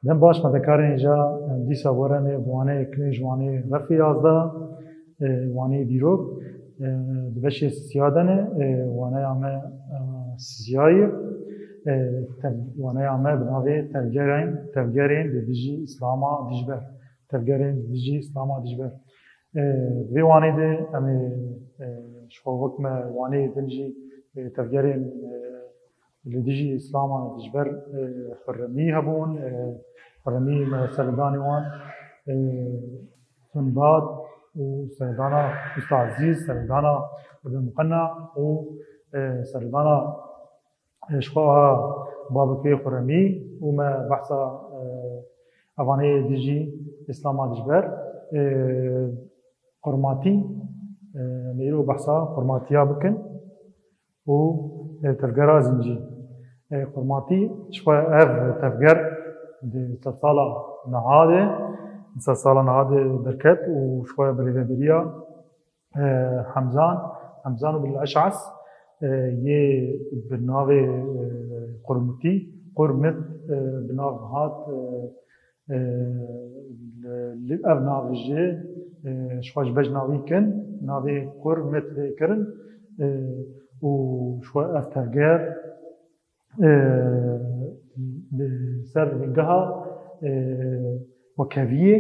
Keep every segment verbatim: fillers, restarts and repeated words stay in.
Dem baş, xwendekarên hêja, em dîsa werin ê bi waneyek nû ji wanê refê yazdeh, e, waneyê dîrok, e, di beşê sisiya de ne, e, waneya me, e, sisiyayê, e, tev-, waneya me bi navê Tevgerên, Tevgerên li dijî Îslama Dijber. Tevgerên li dijî Îslama Dijber. E, vê wanê de em ê, e, ji xwe wek me waneyê din jî, e, tevgerên, e, li dijî Îslama dijber, e, Hurremî hebûn, e, Hurremî me serdanê wan, e, Sinbad û serdana Usta Ezîz, serdana Ibn Muqenna û, e, serdana, e, ji xwe ha babikê Xurremî û me behsa, e, evanê dijî Îslama dijber, e, Qurmatî, e, me îro behsa Qurmatiya bikin. û, e, tevgera Zincî. E, Qurmatî, ji xwe ev tevger di sedsala niha de, di sedsala niha de derket û ji xwe bi rêveberiya, e, Hemzan, Hemzan û bil Eş'as, e, yê bi navê, e, Qurmitî, Qurmit, e, bi nav hat, e, E, li, li ev navê jî, e, ji xwe ji bej navî kin, navê Qurmit lê kirin, e, û ji xwe ev tevger, e, li ser bingeha, e, wekeviyê,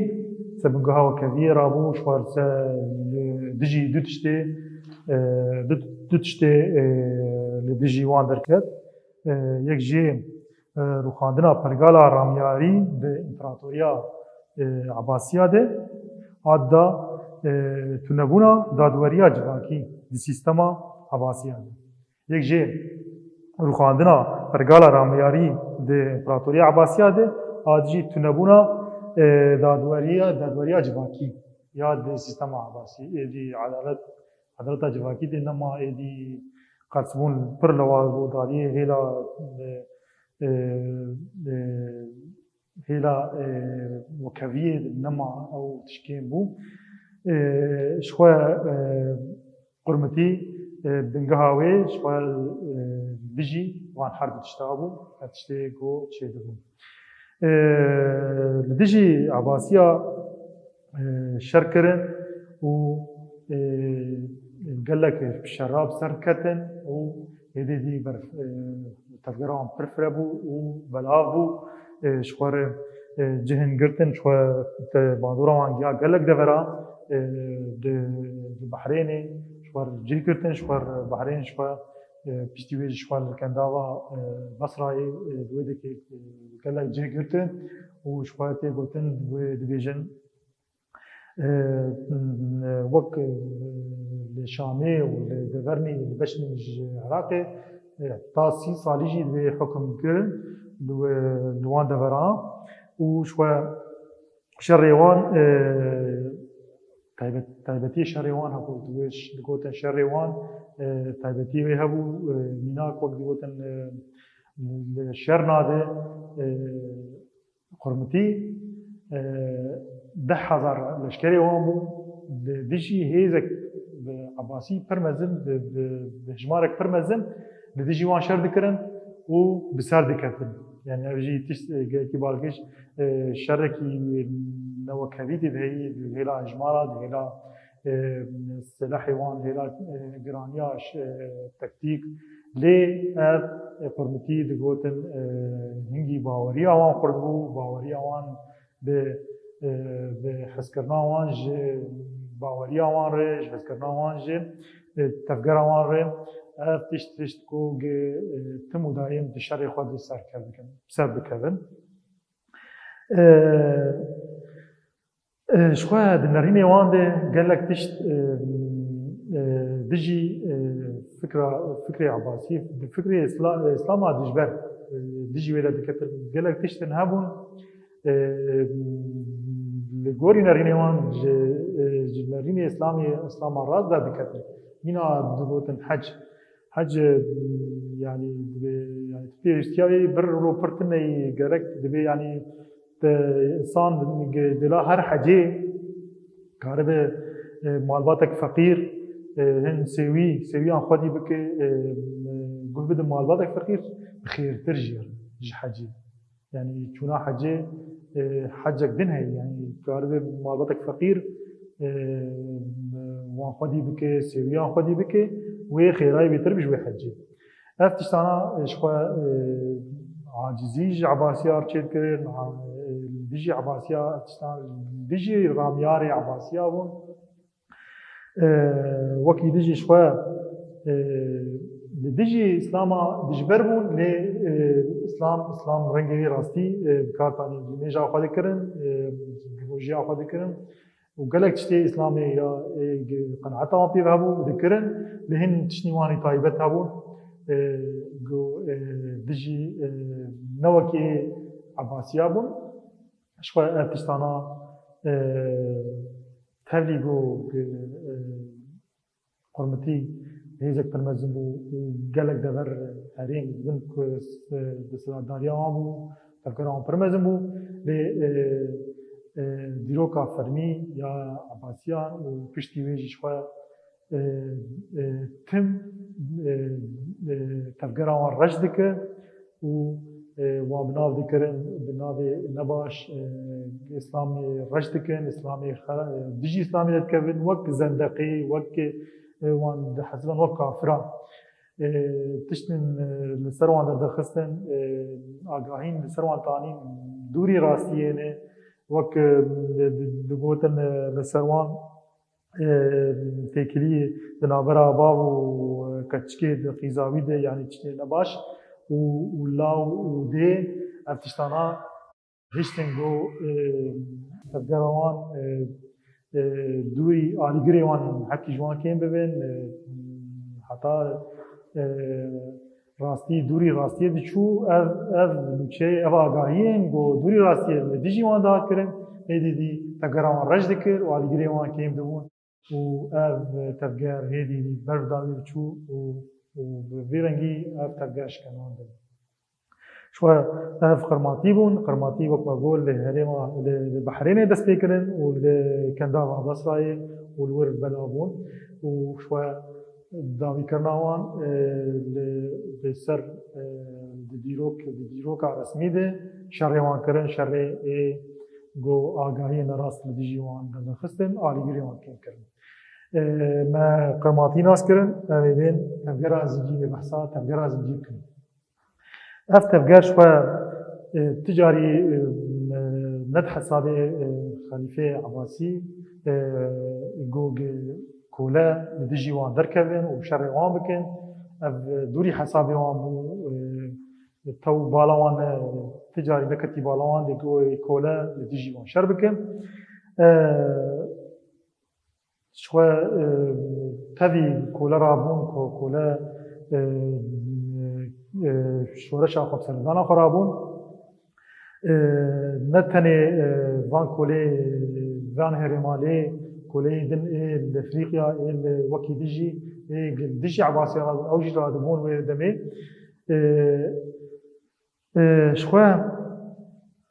ser bingeha wekeviyê rabû, ji xwe ser li dijî du tiştê, e, du, du tiştê, e, li dijî wan derket. E, yek jê, e, rûxandina pergala ramyarî di împeratoriya, e, Ebasiya de, ad da, e, tunebûna dadweriya civakî di sîstema Ebasiya de. Yek jê rûxandina pergala ramyarî di împeratoriya Ebasiya de, ad jî tunebûna, e, dadweriya, dadweriya civakî ya di sîstema Ebasî, êdî edalet, edaleta civakî de nema êdî qersbûn pir lewaz bû, dadiyê hêla, e, e, e, hêla, e, wekeviyê nema ew tişkên bû. E, ji xwe, e, Qurmitî, e, bingeha wê ji xwe, e, dijî van her du tişta bû, her tiştê ku çêdibû. E, li dijî Ebasiya, e, şer kirin û, e, gelek şera bi ser ketin û êdî dî ber, e, tevgera wan pir fire bû û belav bû. E, ji xwe re, e, cihên girtin, ji xwe te bandora wan giya gelek devera, e, di, di Behrênê ji xwe re cih girtin, ji xwe re Behrênê ji xwe, e, piştî wê jî ji xwe li Kendava, e, Basrayê, e, di wê dekê, e, gelek cih girtin û ji xwe tê gotin, wê dibêjin, e, wek, e, li Şamê û li Devernî, li beşên ji Iraqê, e, ta sî salî jî divê hukm kirin li, li wan deveran û ji xwe şerê wan, e, taybet, taybetiyê şerê wan hebû, divê ş-, digotin şerê wan, e, taybetiyê wê hebû, e, mînak wek digotin, e, li şer nade, e, Qurmitî, e, deh hezar leşkerê wan bû. Li dijî hêzek bi Ebasî pir mezin, bi, bi, bi hejmarek pir mezin li dijî wan şer dikirin û bi ser diketin. Yani ev jî tişt, e, gelekî balkêş, e, şerekî newekevî tê de heyî, di hêla hejmara, di hêla e, silahê wan hêla, e, giraniya, e, taktîk. Lê ev, e, Qurmitî digotin, e, hingî baweriya wan xurt bû, baweriya wan bi, e, bi hezkirina wan ji baweriya wan re, ji hezkirina wan ji, e, tevgera wan re, ev tişt, tişt ku gi, e, tim û dayêm di şerê xwe di ser kevin, ser bikevin. E, E, ji xwe di nerînê wan de gelek tişt, e, e, dijî, e, fikra, fikrê Ebasî, di fikrê Îsla-, Îslama dijber, e, dijî wê de diketin. Gelek tiştin hebûn, e, li gorî nerînê wan ji, e, ji nerînê Îslamê, Îslama rast de diketin. Mîna digotin hec. Hec, e, yani, dibê, yani, pêwîstiya wê bir rûpirtineyî gerek dibê, yani, Te însan di la her hecê karibe, e, malbatek feqîr, e, hin sêwî, sêwiyan xwedî bike, e, guh bide malbatek feqîr, bi xêrtir jî ye ji hecê. Yanî çûna hecê, e, hecek din heye. Yanî karibe malbatek feqîr, e, wan xwedî bike, sêwiyan xwedî bike, wê xêrayê bêtir bi ji wê hecê. Ev tiştana, e, ji xwe, e, acizî ji Ebasiya re çêdikirin, a, e, li dijî Ebasiya, ev tiştan li dijî ramyarê Ebasiya bûn. E, wekî dijî ji xwe, e, li dijî Îslama dijber bûn, lê, e, Îslam, Îslam rengê wî rastî, e, bi kar tanî, nimêja xwe dikirin, e, rojiya xwe dikirin û gelek tiştê Îslamê ya, e, ge-, qenaeta wan pê ve hebû dikirin, lê hin tiştî wan ê taybet hebûn, e, go, e, dijî, e, ne wekî Ebasiya bûn. Ji xwe ev tiştana, e, tevlî go, e, Qurmitî hêzek pir mezin bû û gelek dever herêm di bin ku, e, desthilatdariya wan bû, tevgera wan pir mezin bû. Lê, e, e, dîroka fermî ya Ebasiyan û piştî wê jî ji xwe, e, e, tim, e, e, tevgera wan reş dike û, e, wan bi nav dikirin, bi navê nebaş, e, Îslamê reş dikin, Îslamê xera-, e, dijî Îslamê de dikevin, wek zendeqî, wek, e, wan dihesibin wek kafiran. E, tiştin, e, li ser wan derdixistin, e, agahîn li ser wan tanîn dûrî rastiyê ne, wek, e, di-, digotin, e, li ser wan, e, têkiliyê di navbera bav û, e, keçikê di qîza wî de, yanî tiştê nebaş û, û law û dê, ev tiştana hiştin go, e, tevgera wan, e, e, dûrî alîgirê wan hekî ji wan kêm bibin, e, heta, e, rastî, dûrî rastiyê diçû, ev, ev nûçeyê, ev agahiyên ku dûrî rastiyê li dijî wan dihat kirin, êdî dî tevgera wan reş dikir û alîgirê wan kêm dibûn û ev tevger hêdî dî ber bi dawî diçû û, û bi vî rengî ev tevger şikandin. Ji xwe ev qirmatî bûn, qirmatî wek me got li herêma, li, li Behrênê dest pê kirin û li Kendava Basrayê û li wir bela bûn û ji xwe dawîkirina wan, e, li, li ser, e, di dîrok, di dîroka resmî de şerê wan kirin, şerê ê go agahiyê nerast li dijî wan derdixistin, alîgirê wan kêm kirin. E, me qirmatî nas kirin, em ê bên tevgera zincî, lê behsa tevgera zincî bikin. Ev tevger ji xwe, e, ti carî, e, ne di hesabê, e, Xelîfê Ebasî, e, go ge-, kole li dijî wan derkevin û şerê wan bikin. Ev, e, dûrî hesabê wan bû, e, tew bala wan ne, ti carî neketî bala wan lê go kole li dijî wan şer bikin. E, Ji xwe, e, tevî kole rabûn, ko-, kole, e, e, şoreşa xwe, serdana xwe rabûn. E, ne tenê, e, van kolê, van herêma lê koleyên din ê li Efrîqya, ê li wekî dijî, ê li dijî Ebasiya rabûn, ew jî radibûn wê demê. E, E, ji xwe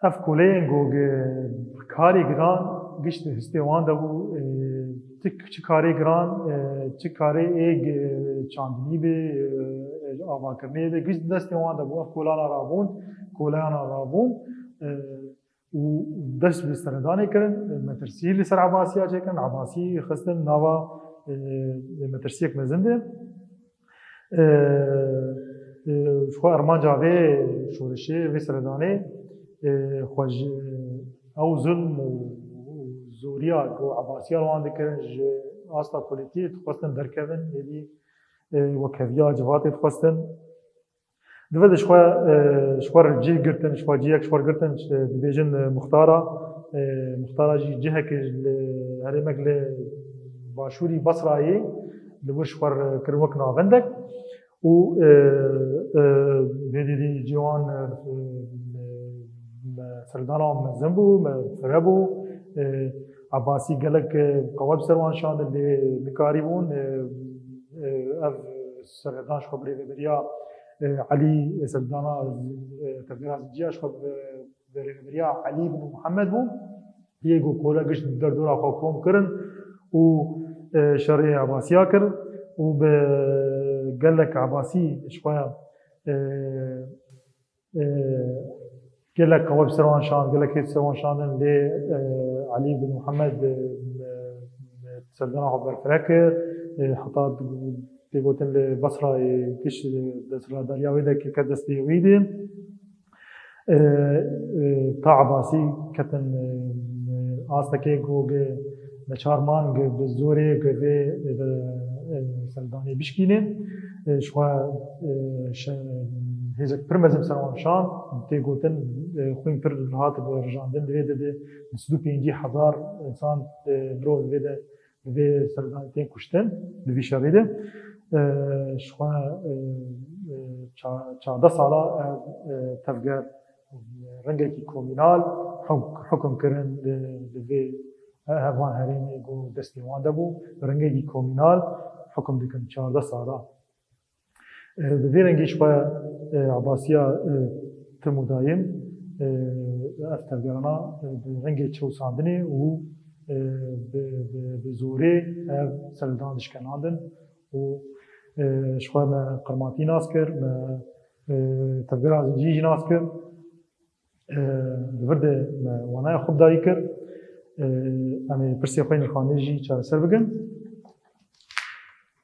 ev koleyên go ge-, karê giran giş di histê wan de bû, e, çi, çi karê giran, e, çi karê ê ge-, çandinî bê, e, avakirinê bê, giş di destê wan de bû. Ev kolana rabûn, kolayana rabûn, e, û dest bi seredanê kirin, e, metirsî li ser Ebasiya çêkirin, Ebasî xistin nava, e, metirsiyek mezin de. E, e, ji xwe armanca vê şoreşê, vê seredanê, e, xwe ji ew zulm û, û zoriya ku Ebasiya li wan dikirin, ji asta kolekî dixwestin derkevin, êdî, e, wekheviya civatê dixwestin. Divê de ji xwe, e, ji xwe re cih girtin, ji xwe cihek ji xwe girtin, e, dibêjin, e, muxtara, e, muxtara jî cihek li herêmek li başûrî Basrayê li wir ji xwe re kirin wek navendek û, e, e, hêdî dî cî wan, e, e, serdana wan mezin bû, me fire bû. E, Ebasî gelek, e, qewet bi ser wan şandin lê nikarîbûn, e, e, ev serdan ji xwe bi rêveberiya, e, Elî, e, serdana, e, tevgera Zinciya ji xwe bi, bi rêveberiya Elî bin Muhammed bû. Yê ku kole giş derdora xwe kom kirin û, e, şerê Ebasiya kir û bi gelek Ebasî ji xwe, e, e, Gelek qewet bi ser wan şand, gelek hêt bi ser wan şandin, lê, e, Elî bin Muhammed, e, e, serdana xwe berfireh kir, e, heta tê gotin li Basra, e, giş, e, desthilatdariya wê de ket destê wî de. E, e, ta Ebasî ketin, e, e, astekê ku neçar man bi zorê vê, e, e, serdanê bişkîne. E, ji xwe, e, şe-, hêzek pir mezin ser wan şand, tê gotin, e, xwîn pir hat rijandin, di vê de, de sed û pêncî hezar însan, e, mirov di vê de, di vê serdanê tên kuştin, di vî şerî de. E, ji xwe, e, e, ça-, çardeh sala ev, e, tevger rengekî komînal huk-, hukum kirin li, li vê, he-, hevan herêmê ku destê wan de bû, rengekî komînal hukum dikin çardeh sala. E, bi vê rengî ji xwe, e, Ebasiya, e, tim û dayim, e, ev tevgerana, e, bi rengê çewsandinê û, e, bi, bi, bi zorê ev serhildan dişkenandin û, e, ji xwe me qirmatî nas kir, me, e, tevgera zincî jî nas kir. E, di vir de me wanaya xwe bi dawî kir. E, em ê pirsê xwe yê nirxandinê jî çareser bikin.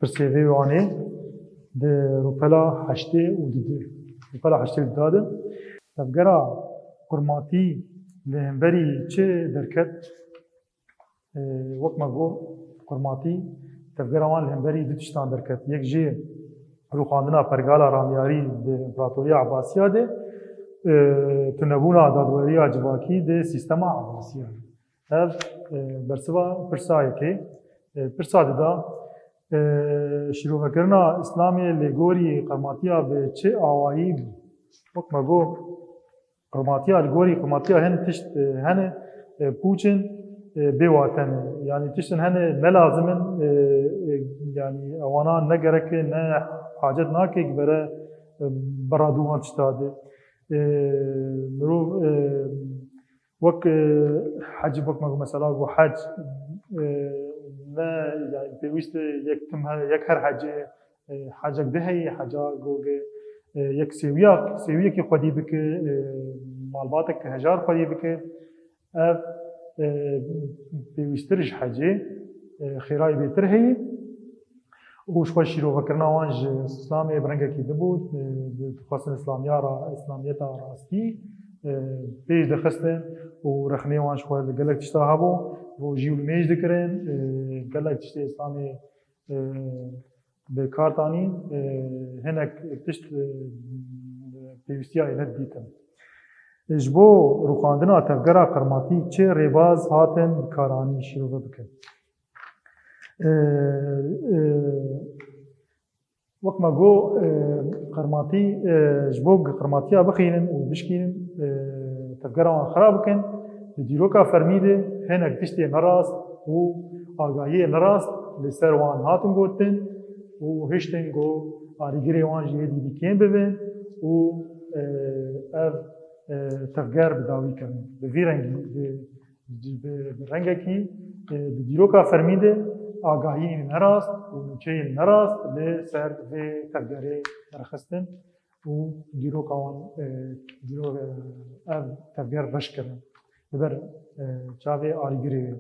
Pirsê vê wanê di rûpela heştê û du de, rûpela heştê û du de, tevgera qurmatî li hemberî çi derket? E, wek me got, qurmatî tevgera wan li hemberî du tiştan derket. Yek jê rûxandina pergala ramyarî di Împaratoriya Ebasiya de, e, tunebûna dadweriya civakî di sîstema Ebasiya de. Ev, e, bersiva pirsa yekê, e, pirsa dida, e, şîrovekirina Îslamê li gorî qurmatiya bi çi awayî bû? Wek me got, qurmatiya, li gorî qurmatiya hin tişt, e, hene, e, pûç in, e, bê wate ne. Yanî tiştin hene ne lazim in, e, e, yanî ewana ne gerek e, ne hacet nake ki bere, e, bera dû wan tişta de. E, mirov, e, wek, e, hec, wek me mesela ku hec, e, ne, yanî pêwîst e yek tim he-, yek her hecê, e, hecek di heyî, heca goge, e, yek sêwiyak, sêwiyekî xwedî bike, e, malbatek hejar xwedî bike. Ev, e, pêwîstir ji hecê, e, xêrayî bêtir heyî. Û ji xwe şîrovekirina wan ji Îslamê bi rengekî din bû, e, dixwestin Îslamiya ra-, Îslamiyeta rastî, e, pêş dixistin û rexnê wan ji xwe li gelek tişta hebû, rojî û limêj dikirin, e, gelek tiştê Îslamê, e, bi kar tanî, e, hinek tişt, e, pêwîstiya êne didîtin. E, ji bo rûxandina tevgera qirmatî çi rêbaz hatin bikaranî şîrove bikin? E, e, wek me got, e, qirmatî, e, ji bo qirmatiya bixînin û bişkînin, e, tevgera wan xira bikin, di dîroka fermî de hinek tiştê nerast û agahiyê nerast li ser wan hatin gotin û hiştin ku alîgirê wan ji yê dîdî kêm bibin û, e, ev, e, tevger bi dawî kirin. Bi vî rengî, bi, bi, bi rengekî, e, di dîroka fermî de agahiyên nerast û nûçeyên nerast li ser vê tevgerê derxistin û dîroka wan, e, dîro-, e, ev tevger reş kirin li ber, e, çavê alîgirê wê.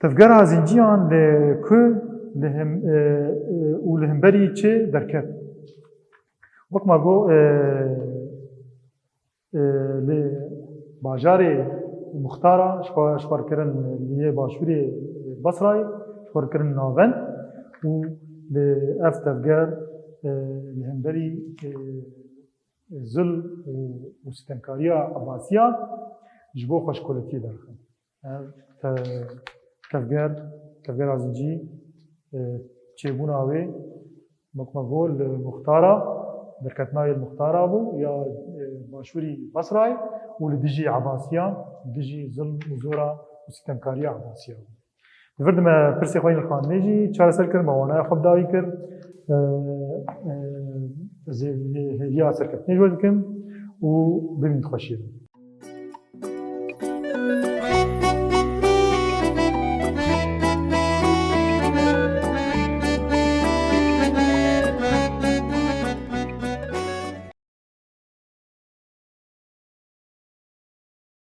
Tevgera zinciyan li ku, li him-, e, e, û li hemberî çi derket? Wek me got, e, e, li bajarê Muxtara ji xwe, ji xwe kirin li yê başûrê Basrayê, ji xwe kirin navend û li ev tevger, e, li hemberî, e, zulm û, û sitemkariya Ebasiyan ji bo xweşkoletiyê derxin. Ev te-, tevger, tevgera zincî, e, çêbûna wê, wek me got, li Muxtara, derketina wê li Muxtara bû, ya, e, başûrî Basrayê û li dijî Ebasiyan, li dijî zilm û zora û sitemkariya Ebasiyan bû. Di vir de me pirsê xwe yên li xandinê jî çareser kir, me wanaya xwe bi dawî kir. E, e, ez ê hêviya serkeftinê ji we dikim û bimînin xweşiyê de.